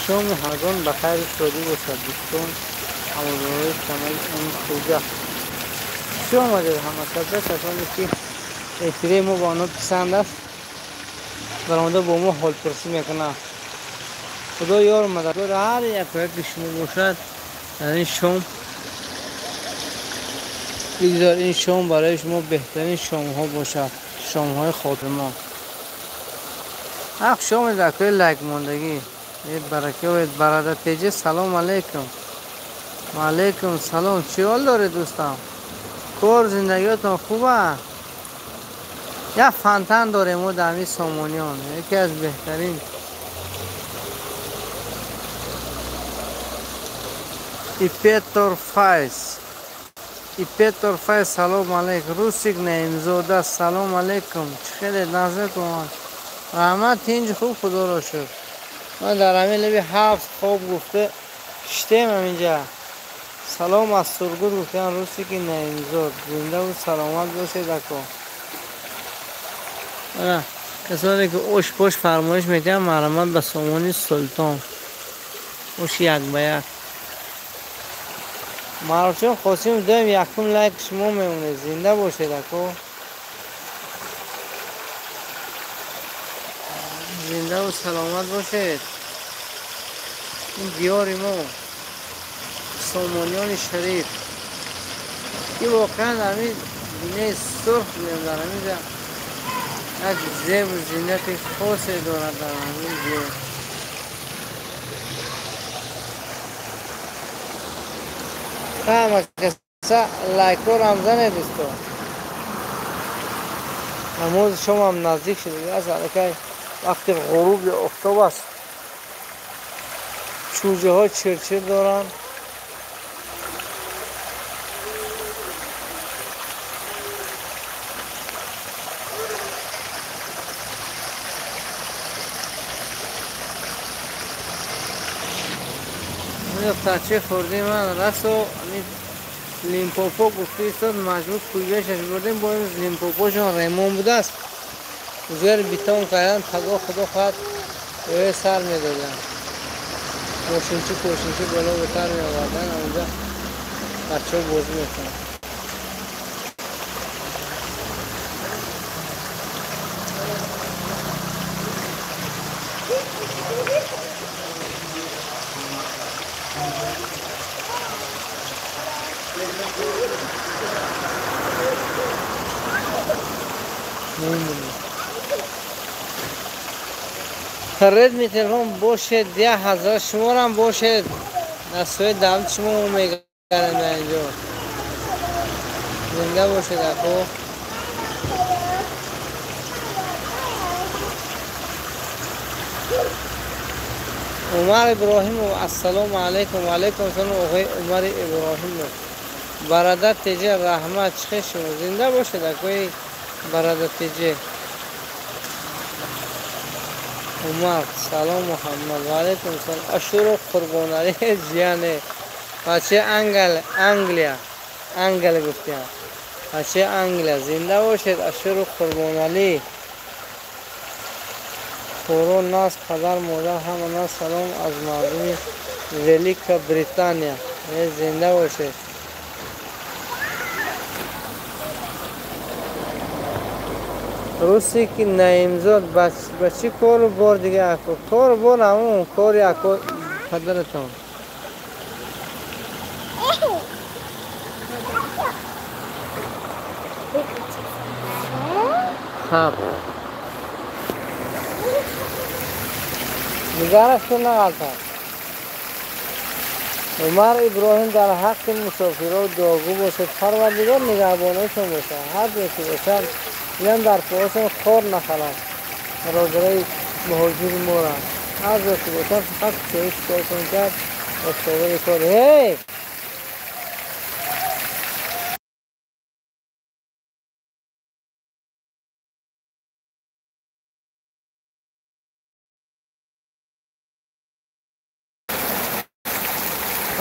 Шоми ҳамагон ба хайру шодӣ бошад, дӯстон, ҳамватанони канали М-Хуҷа. Хуш омадед ҳама каса, касоне ки эфири мо ба онҳо писанд аст, баромада бо мо ҳолпурсӣ мекунанд. Худо ёр мададгор ҳар яке шумо бошад дар ин шом. Бигзор ин шом барои шумо беҳтарин шомҳо бошад, шомҳои хотирмон. Ах, шоми дакои лайк мондагӣ. Барака бародар Теҷе, салом алейкум. Ва алейкум салом. Чӣ ҳол доред, дӯстам? Кор зиндагиятон хуба? Як фонтан дорем мо дар ҳамин Сомониён, яке аз беҳтарин. Ипетор Файз. Ипетор Файз, салом алейкум. Русик Наимзода, салом алейкум. Чӣ хеле назартон? Раҳмат, тинҷ хуб, худоро шукр. Ман дар ҳамин лаби ҳафт хоб гуфта шиштем ҳаминҷа. Салом аз Сургут гуфтан Русики Наимзод. Зинда ва саломат бошед, ако. Ана касоне ки ош пош фармоиш медиҳанд, марҳамат ба Сомони Султон. Ош як ба як. Маърӯфҷон Қосимов, доим якум лайк шумо мемонед. Зинда бошед, ако. Зинда ва саломат бошед. Ин диёри мо Сомониёни шариф, ки воқеан ҳамин бинаи сурх меем дар ҳаминҷа як зебу зинати хосе дорад дар ҳамин диёр. Ҳама каса лайкҳоро ҳам занед, дӯсто. Намози шомам наздик шудааст, аллакай вақти ғуруби офтоб аст. Чӯҷаҳо чирчир доранд. Духтарчаи хурдии ман расо Лимпопо гуфта истод, маҷбур кӯйбешаш бурдем, бо имрӯз Лимпопошон ремон будааст. Узер битон кардан, пагоҳ худо хоҳад рӯи сар медоданд. Мошинчи кошинчи боло бетар меовардан, онҷа бачаҳо бозӣ мекунанд. Редми телефон бошед, 10,000 шуморам бошед. Аз сӯи давлат шумо мегарем дар инҷо. Зинда бошед, ако. Умар Иброҳимов, ассалому алайкум. Ва алайкум ассалом, оғои Умар Иброҳимов. Бародар Теҷе, раҳмат, чӣ хел шумо? Зинда бошед, акои бародар Теҷе. Умар, салом Муҳаммад, ва алайкум салом. Ашуров Қурбоналӣ ҷияне, бачаи Англия, Англия гуфтиям. Бачаи Англия, зинда бошед, Ашуров Қурбоналӣ. Хӯрон нас, падар, модар, ҳама нас, салом аз мардуми Великобритания. Зинда бошед. Русики Наимзод, ба чӣ кору бор дига ако? Кору бор ҳамон кори ако падаратон. Хаб. Нигараш ту нағалтад. Умар Иброҳим, дар ҳаққи мусофиро дуогӯ бошед, Парвардигор нигаҳбонашон бошад. Ҳар ҷо ки бошад, инам дар поҳошон хор нахаланд. Бародарои муҳоҷири мора ҳар ҷо ки бошад, фақат кӯшиш коршон кард ва собири кор. Ҳей!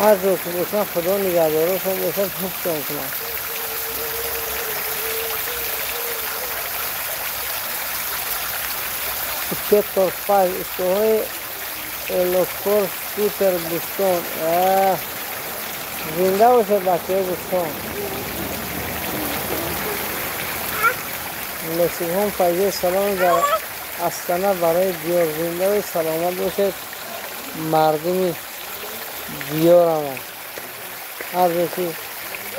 Ҳар ҷо ки бошанд, Худо нигаҳдорошон бошад, ҳифзшон кунад. Петр Файз, устоҳои Элокор скутер Бустон. Зинда бошед бачаҳои Бустон. Насибхон Файзӣ салом дар Астана барои диёр. Зиндаву саломат бошед мардуми диёрамон. Ҳар ҷо ки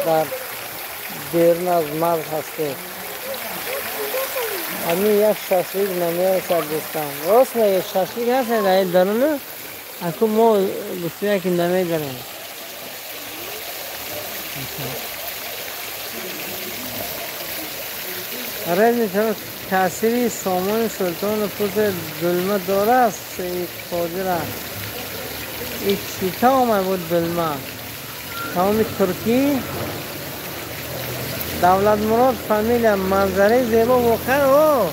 дар берун аз марз ҳастед. Ҳамин як шашлик намерасад дӯстам. Рост мегӯед, шашлик ҳаст дар даруну? Аку мо гуфтем ки намедарем. Резни таъсири сомони султону пуси дулма дорад Саид Қодира. И чӣ таоме буд дулма? Таоми туркӣ? Давлатмурод фамилия манзараи зебо воқеан о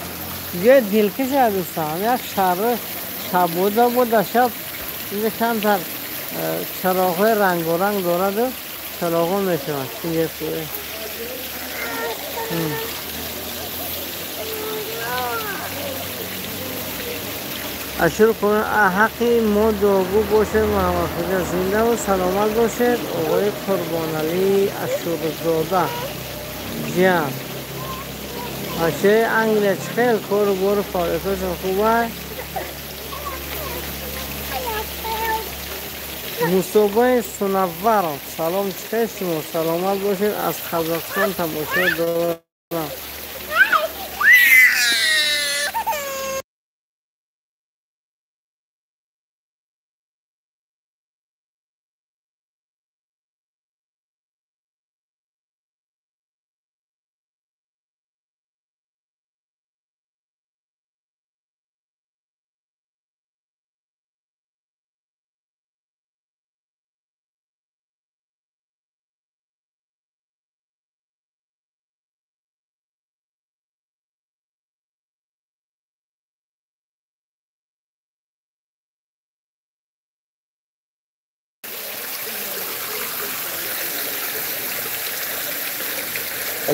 ҷои дилкаш аст дӯстам. Як шаҳр шаббуда буд, дар шаб инҷа камтар чароғҳои рангоранг дораду чароғҳо мешаванд. Ашур ҳаққи мо дуогӯ бошед Муҳаммадхоҷа. Зиндаву саломат бошед оғои Қурбоналӣ Ашурзода. Ҷиям бачаи Англия чӣ хел кору бору фаъолиятҳошон хуб аст? Мусобаи Сунавваров салом, чӣ хел шумо? Саломат бошед. Аз Қазоқистон тамошо дорам.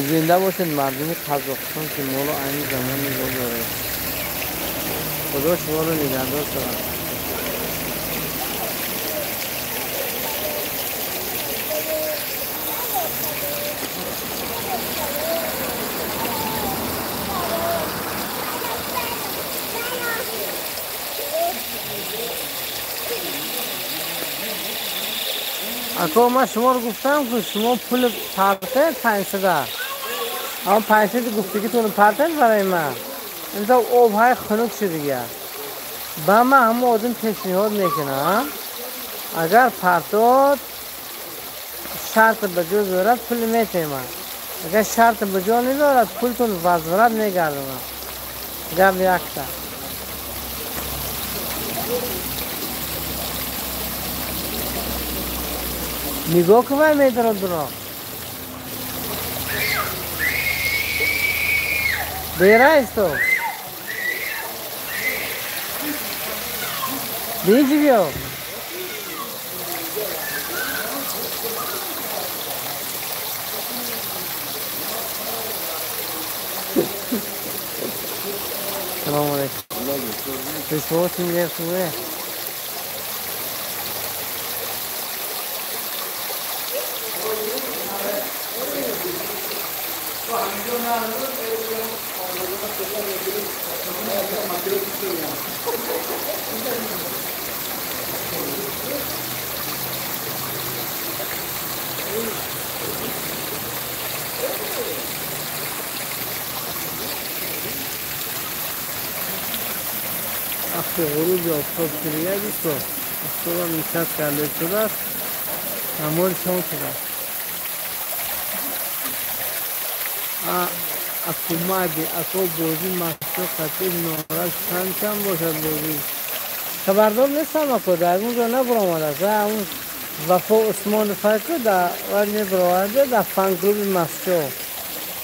Зинда бошед мардуми Қазоқистон ки моро айни замон нигоҳ доред. Худо шуморо нигаҳдор шавад. Ако ман шуморо гуфтам ки шумо пули партед 500. Аммо 500 гуфтагитонро партед барои ман. Инҷо обҳои хунук шуд дигар. Ба ман ҳамон одам пешниҳод мекунам. Агар партод шарт ба ҷо дорад пул метемам. Агар шарт ба ҷо надорад пултон возврат мегардонам. Гап якта. Нигоҳ кун вай медорад дуро. Бера исто. Бинҷи биё. Салому алейкум. Шумо тинҷе хубе? Вақти ғуруби офтоб шудия дӯсто, офтобам нишаст карда шудааст, амори шом шудааст. Акумади ако бозӣ махсус қатъи норак чанд чанд бошад бозӣ? Хабардор нестам ако, дар он ҷо набаромадааст. Он Вафо Усмонов ку дар вай мебароварда дар фан-клуби Масчо.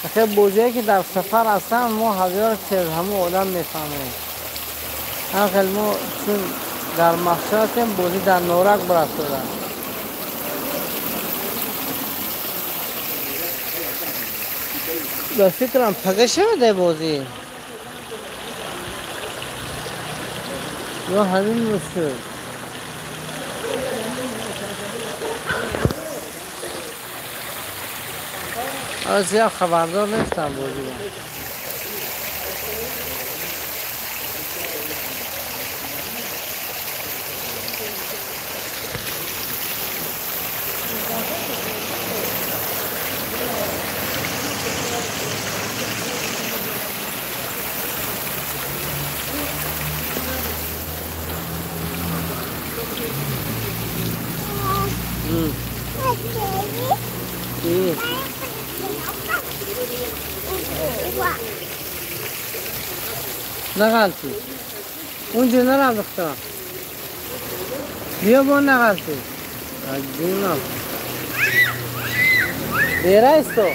Ахир бозие ки дар сафар ҳастанд мо ҳазор чиз ҳамон одам мефаҳмем. Ҳам хел мо чун дар Масчо ҳастем бозӣ дар Норак барафтода. Ба фикрам пага шавад бозӣ ё ҳамин рӯз шуд. از یه خبردار نیستم بازی. نغلطی اونجا نرم دخترم، بیا با نغلطی جونم دیره است تو.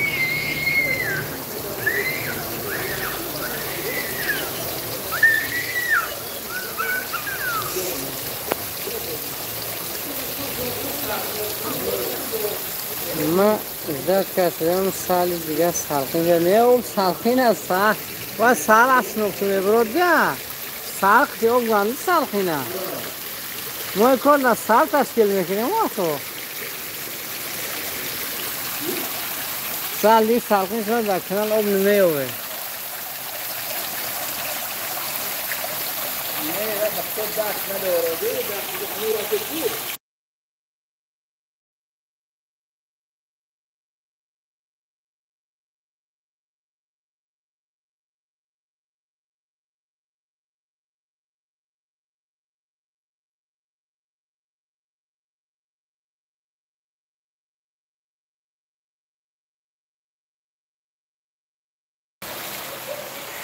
ما ждать кардам сали дига салқин не об салқин аст ва сал аснук мебурод я сал ки об ганди салқина мо кор на сал ташкил мекунем охо сал ди салқин шуд дар канал об намеёве.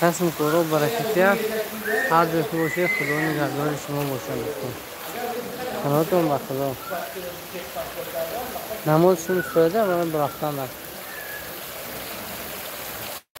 قسم کورو برکتیا هر جا که باشه خدا نگهدار شما باشه. خداتون با خدا نمازشون سوده برای برفتن.